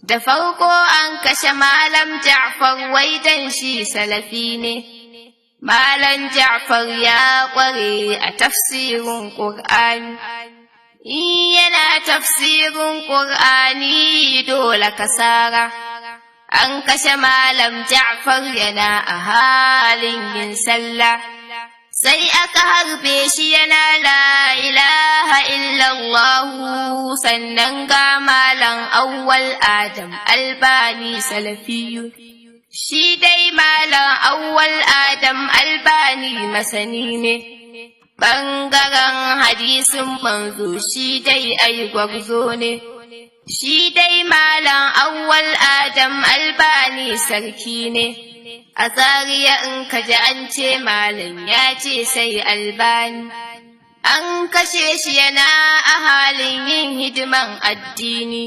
Da farko an kashe Malam Ja'far wai dan shi salafi ne. Malam Ja'far ya ƙware a tafsirin Ƙur'ani. In yana tafsirin Ƙur'ani dole kasara. An kashe Malam Ja'far yana a halin yin sallah. Sai aka harbe shi yana la ilaha illallahu. Sannan ga Malam Awwal Adam Albani salafiyu. Shi dai Malam Awwal Adam Albani masani ne. Ɓangaren hadisin manzo shi dai ai gwarzo ne. Shi dai Malam Awwal Adam Albani sarki ne. A Zariya in ka ji an ce malam ya ce sai Albani. An kashe shi yana a halin yin hidiman addini.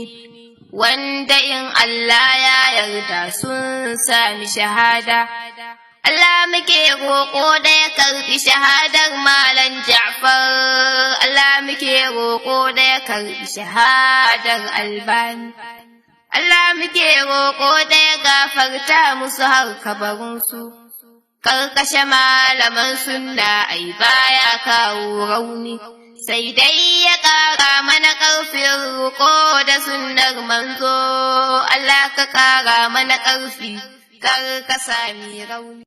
Wanda in Allah ya yarda sun sami shahada. Allah muke roƙo da ya karɓi shahadar Malam Ja'far. Allah muke roƙo da ya karɓi shahadar Albani. Allah muke roƙo da ya gafarta musu har kabarinsu. Karkashe malaman sunna ai baya kawo rauni, sai dai ya ƙara mana ƙarfin roƙo da sunnar manzo. Allah ka ƙara mana ƙarfi, kar ka sami rauni.